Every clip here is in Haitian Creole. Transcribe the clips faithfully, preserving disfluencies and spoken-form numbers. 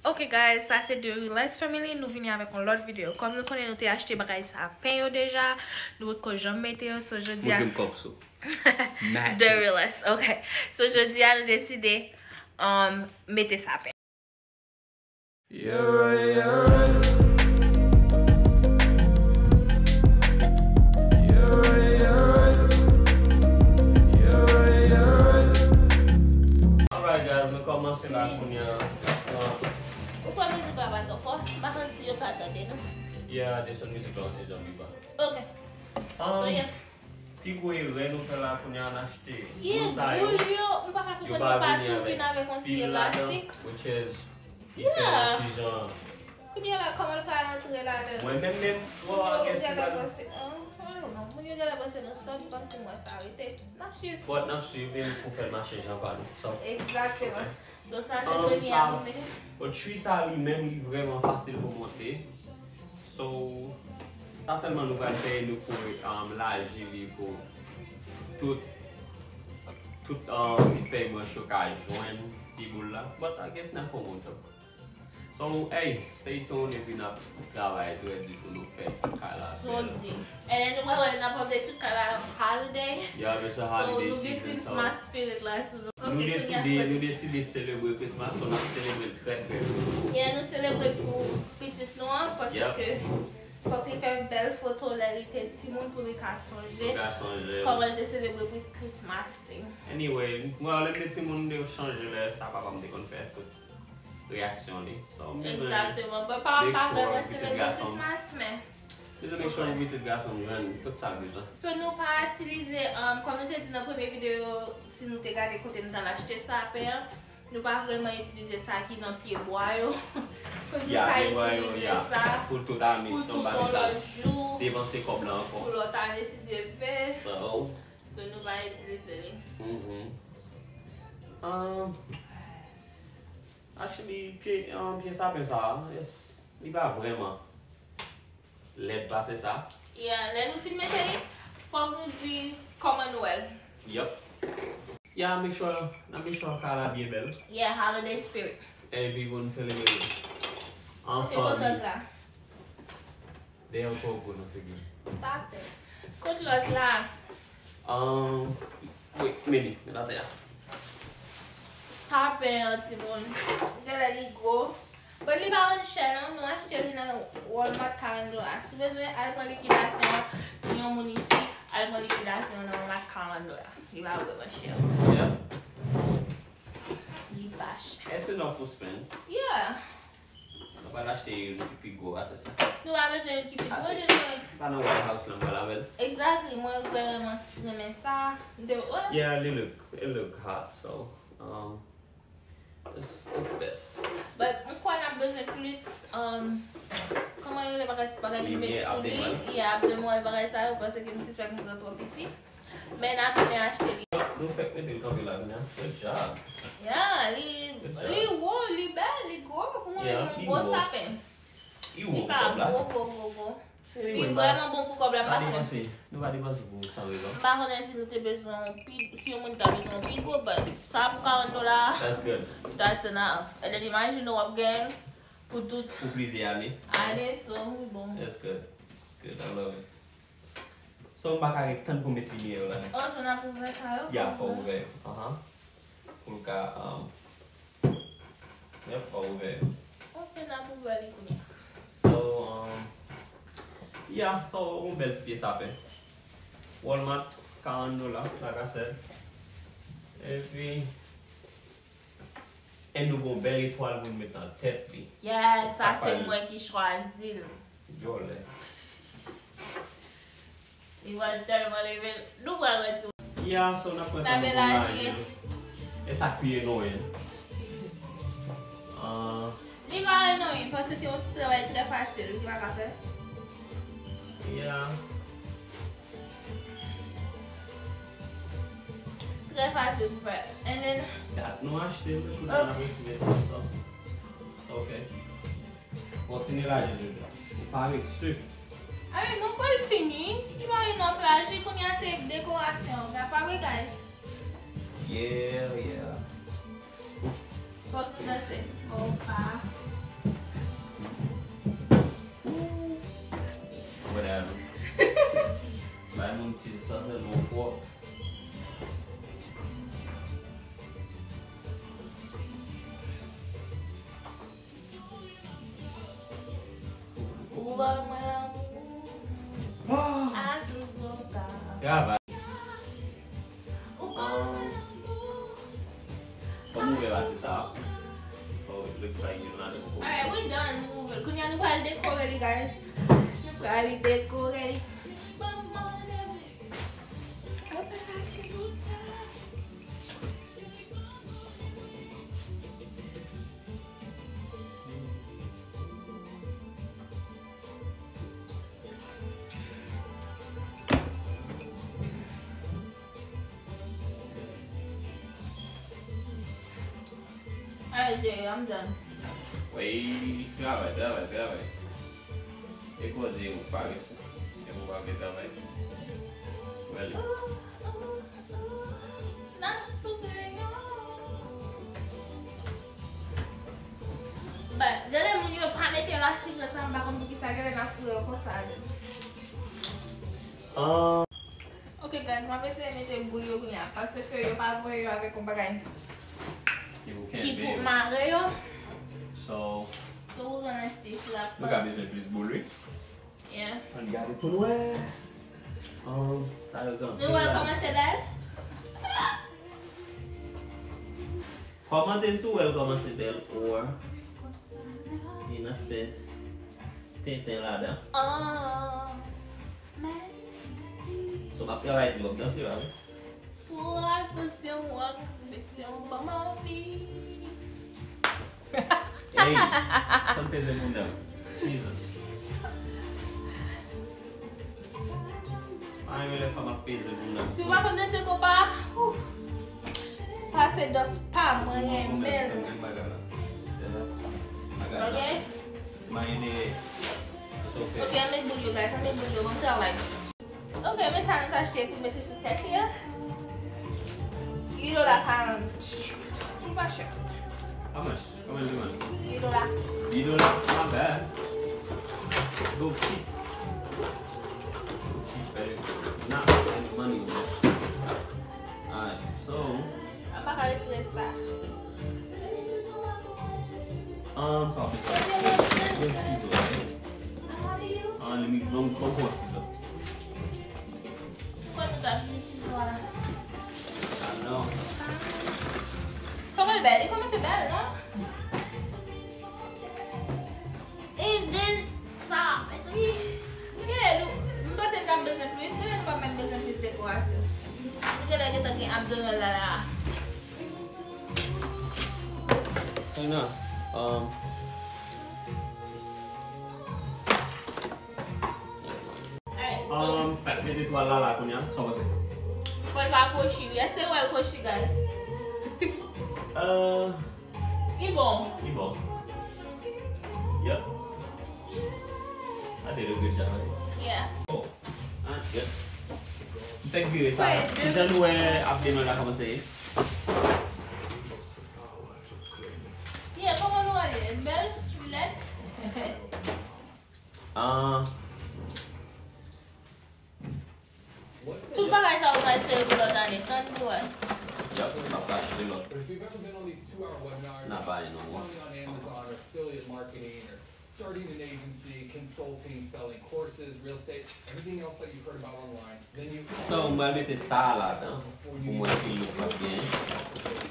Ok guys, sa se The Realest Family. Nou vini avèk yon lòt videyo. Kòm nou konnen nou te achte bagay sapen yo deja, nou potko janm mete yo, so jodi a. Montre m kòb sou. The Realest, ok. So jodi a nou deside um, mete sapen. Alright guys, nou kòmanse la kounye a. Ou kwè mizik la pa twò fò? M pa konn si yo ka tande nou. Yeah, desann mizik la yon ti jan pi ba. Ok. So, yeah. Pi gwo erè nou fè la kounye a, n achte boul sa yo. Boul yo, m pa ka konprann yo pa tou vin avèk yon ti elastik. Which is, li fè yon ti jan. Kounye a la, kòman l ka rantre ladan? Mwen menm menm, bon, I guess si pa. I don't know. Moun yo genlè panse nou sòt, kòmsi m wè sa rete. N ap swiv. But n ap swiv, e pou fè l mache jan pa nou. So, egzakteman. So, sa se premye a pou mete. But tree sa li menm, li vrèman fasil pou monte. So, sa sèlman nou pral fè, nou pou um, laji li pou tout, tout um, ti fèy branch yo ka jwenn ti boul la. But I guess n ap fè yon bon job. So, hey, stay tuned epi n ap travay trè di pou nou fè kay la bèl. So di. And then nou pral wè n ap update tout kay la holiday. Yeah, it's a holiday season, so. So, nou gen Christmas spirit la sou nou. Nou deside, nou deside selebre Christmas, so n ap selebre l trè, trè byen. Yeah, nou selebre l pou pitit nou an, paske fòk li fè bèl foto lè li te timoun pou li ka sonje kòman li te selebre Christmas li. Anyway, well, lè m te timoun, m te chanje lè sa papa m te konn fè tout reyaksyon li. So, m bezwen make sure pitit gason m. Bezwen make sure pou pitit gason m jwenn tout sa l bezwen. So, nou pa itilize, um, kòm nou te di nan premye videyo, si nou te gade kote nou t al achte sapen an, nou pa vrèman itilize sa ki nan pye bwa yo. Koz nou ka itilize sa pou tout ane, pou tout yon lòt jou, depanse kòb la ankò. Pou lòt ane, si Dye vle. So, nou pa itilize li. Mhm. Um, actually, pye, um, pye sapen sa a, li pa vrèman lèd pase sa. Yeah, lè nou fin mete li, fòk nou di kòman nou wè l. Yup. Yeah, make sure, n a make sure kay la byen bèl. Yeah, holiday spirit. Epi pou n selebre an fanmi. Dèyè w twò gwo nan figi m. Stop it. Kot lòt la? Um, wi, men li, men atè a. Sapen an, timoun. Genlè li gwo. But li pa vann chè non, nou achte li nan Walmart karant dola. Si w bezwen, al pran likidasyon an, gen yon moun isi, al pran likidasyon an nan Walmart karant dola. Li pa vrèman chè. Yeah. Li pa chè. It's enough to spend. Yeah. Nou pral achte youn ki pi gwo pase sa. Nou pa bezwen youn ki pi gwo, li pa nan White House la, m pral avè l. Exactly, mwen vrèman renmen sa. M te, wè. Yeah, li look, it look hot, so, um, it's, it's best. But m kwè n ap bezwen plis, um, kòman yo rele bagay, bagay pou met sou li? Yeah, abdèmwèl, bagay sa yo, paske m sispèk m pran twò piti. Men n a tounen achte li. Nou fèk mete l kanpe la kounye a. Good job. Yeah, li, li wo, li bèl, li gwo, pou mwen, yon gwo sapen. Li pa gwo, gwo, gwo, gwo. Li vrèman bon pou kòb la, m pa konnen. Nou pa depanse pou san rezon. M pa konnen si nou te bezwen yon pi, si yon moun ta bezwen yon pi gwo, but sa pou karant dola, that's enough. And then imagine w ap gen pou tout. Pou plizyè ane. Ane, so, wi, bon. That's good. That's good. I love it. So, m pa ka ret tann pou m met limyè yo ladan. Oh, so n ap ouvè sa yo? Ya, fò w ouvè yo. Ahan. Pou l ka, um, yep, fò w ouvè yo. Ok, n ap ouvè li kounye a. So, um, ya, so, yon bèl ti pye sapen. Walmart, karant dola, like I said. Epi, E nou gon bèl etwal pou n met nan tèt li. Yes, sa se mwen ki chwazi l. Djòlè. Li pral tèlman leve l. Nou pral wè si. Ya, so n ap pran tan nou pou n laji l. E sa k pi enoyen. Ah. Li pa enoyen, paske se yon ti travay trè fasil, li pa ka fè. Ya. Trè fasil pou fè. And then, dat nou achte l, kounye a n ap resi mete l sou. Ok. Kontinye laji l, Jojo. Ou parese. Ay, mwen kwè l fini. Li pa gen non plaj, kounye a se dekorasyon. Gade pa vre, guys. Yeah, yeah. Fòk nou danse. Opa. Travay. Um, fò m ouvè pati sa. Oh, looks like you're not gonna ouvè. Alright, we done. Nou ouvè. Kounye a nou pral dekore li, guys. Nou pral dekore li. Bon, bon, bon. Open up the pizza. Alright, Jerry, I'm done. Wey, travay, travay, travay. E koze ou parese. E ou pa vle travay. Really? N ap souple yo. But, gade moun yo pa mete elastik nan sa, m pa konn poukisa gade n ap foure yo konsa. Ah. Ok, guys, m ap eseye mete boul yo kounye a, paske yo pa voye yo avèk yon bagay ki pou mare yo. So, so we're gonna see si l ap... Nou ka bezwen plis boul, wi. Yeah. Ann gade pou n wè. Um, sa yo gen... Nou wè kòman se bèl? Kòmante si w wè l kòmanse bèl or li nan fè tenten ladan. Oh, mèsi. So, m ap travay di w ap danse la, wi. Pou atansyon w ak presyon ban m anvi. Ey, fè m peze bounda. Jesus. Ay, men lè fanm ap peze pou nan. Si w pa konn danse konpa, ouh, sa se dans pa m, mwen renmen l. Ok? Ok, ann met boul yo, guys, ann met boul yo, bon travay. Ok, men sa nou t achte pou mete sou tèt li a. Huit dola karant. Li pa chè. How much? Kòman li di man? Di dola. Di dola, not bad. Go cheap. Go cheap, very good. Not spending money on that. Alright, so. An pa ka retire sa. Um, sa w ap fè? Sizo, right? Ah, let me, non, non, pran sizo. Poukwa nou t ap jwenn sizo a la? Ah, non. Kòman l bèl? Li kòmanse bèl, non? E then sa, mezanmi, genlè nou, m panse n t ap bezwen plis, genlè nou p ap menm bezwen plis dekorasyon. Nou genlè gentan gen Abdomèl la la. Hey, non. Um, Um, fèk mete twal la la kounye a, sa w panse? Fò l pa kwochi wi. Èske w wè l kwochi, guys? Euh, li bon. Li bon. Yep. I did a good job, right? Yeah. Oh. Ah, yep. M fèk vire sa. Ti jan nou wè Abdomèl la kòmanse ye. Yeah, kòman nou wè li? Bèl, lèd. Ah. Tout bagay sa yo pral sere pou lòt ane, tann pou wè. Yep, n ap achte lòt. N ap bay nou. Starting an agency, consulting, selling courses, real estate, everything else that you've heard about online, then you... So, mwen mete sa a ladan pou mwen ki look l ap genyen.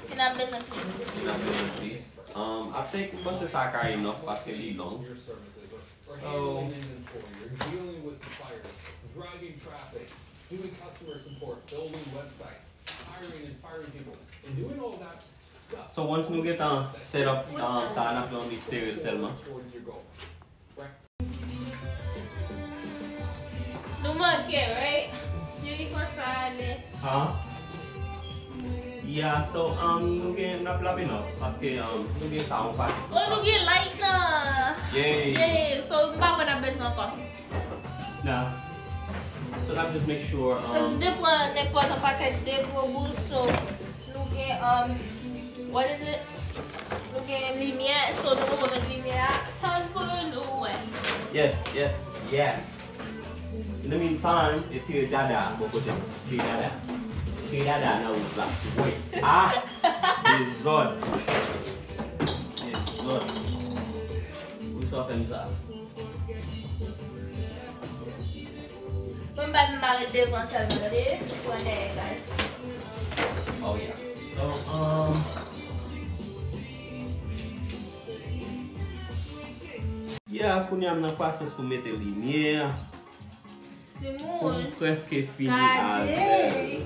Si n ap bezwen plis. Si n ap bezwen plis. Um, I think, m panse sa ka enough paske li long. So, handling inventory, or dealing with suppliers, driving traffic, doing customer support, building websites, hiring and firing people, and doing all that stuff. So, once nou gentan set up, um, sa a, n ap fè yon ti sere l sèlman. Towards your goal. Right? Nou manke, right? Jerry konsa ale. Huh? Yeah, so, um, nou gen, n ap lape non, paske, um, nou gen sa yon pakèt. Oh, nou gen light nan. Yay. Yay, so, m pa kwè n ap bezwen ankò. Nah. So, n ap just make sure, um, 'cause nou pran nenpòt yon pakèt de gwo boul, so, nou gen, um, what is it? Nou gen limyè, so, nou poko met limyè a. Tann pou nou wè. Yes, yes, yes. In the meantime, e tire dada bò kote m. Tire dada. Tire dada nan wout la. Wi. Ah! Dezòd. Dezòd. Poukisa w fè m sa? Mwen pa m pa ret devan sèlman, tande? Mwen pran dèyè, guys. Oh yeah. So, um, yeah, kounye a m nan pwosès pou mete limyè. Timoun, m prèske fini avè l.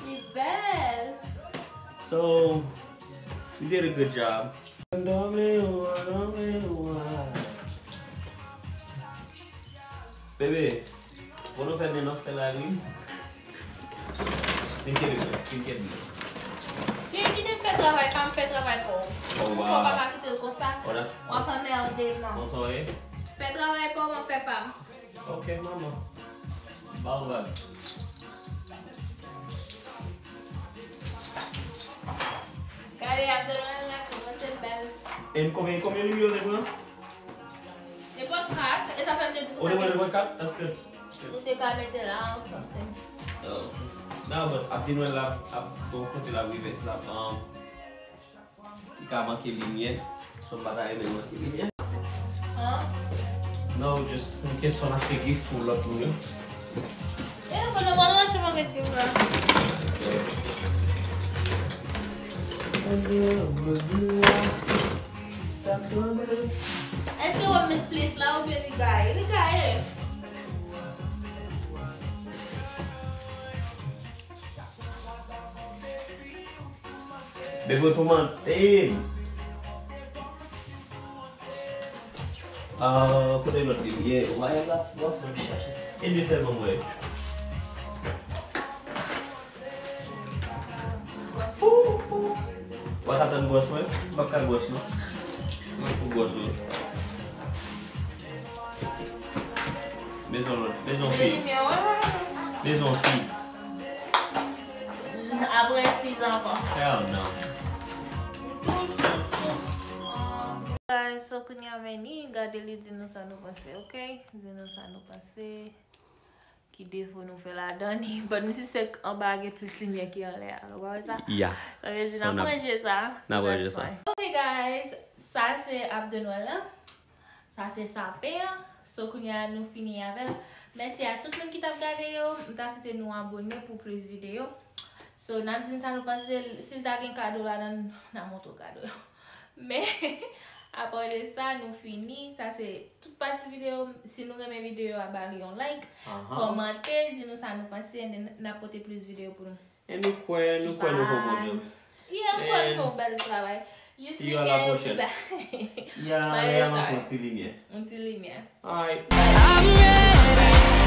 Li bèl. So, you did a good job. Bebe, bon, nou fè men nan fè la wi. Skincare, skincare. Fi, kite m fè travay pa m, fè travay pa w. Oh, wow. Ou pa ka kite l konsa. Oh, that's, w ap anmède m. Konsa w ye? Fè travay pa w, mwen fè pa m. Ok, manman. Ba w vag. Gade, Abdel la kòmanse bèl. E konbyen, konbyen limyè w te pran? Nenpòt kat. E sa fè m te di pou sa. Ou te pran nenpòt kat? Èske nou te ka mete la or something? Oh. Non, but Abdel la ap bon kote la rive la. Um, Li ka manke limyè. So, m pa ta renmen manke limyè. An? Non, just yon kesyon m achte gift pou lòt moun yo. E, pandan mwen nan chemen avèk gift la. Èske w ap met plis la oubyen li gaye? Li gaye. Bebe, w toumante m. Ah, kote lòt limyè? Ou pa gen plas, w ap fè m chache. E de sèlman m wè. Ou pa ka tann gwòs mwen? M p ap ka gwòs non. Mwen pou gwòs mwen. Bezwen lòt, bezwen fi. Bezwen fi. Apre sis an. Hell no. Guys, so kounye a vini, gade li di nou sa nou panse, ok? Di nou sa nou panse. Ki defo nou fè ladan li? But m si se anba a gen plis limyè ki anlè a. Ou pa wè sa? Yeah. Sa vle di n ap ranje sa. N ap ranje sa. Ok, guys, sa se Ab de Nwèl la. Sa se sapen an. So, kounye a nou fini avè l. Mèsi a tout moun ki t ap gade yo. M ta swete nou abone pou plis videyo. So, n ap di n sa nou panse. Si l ta gen kado ladan l, n a montre w kado yo. Men, apa de sa, nou fini. Sa se tout pati videyo. Si nou renmen videyo a, ba li yon like. Kòmante, di nou sa nou panse, and then n ap pote plis videyo pou nou. E nou kwè, nou kwè nou fè yon bon djob. Yeah, m kwè nou fè yon bèl travay. Jis limyè yo ki ba. Yeah, lè a manke yon ti limyè. Yon ti limyè. Alright. I'm ready.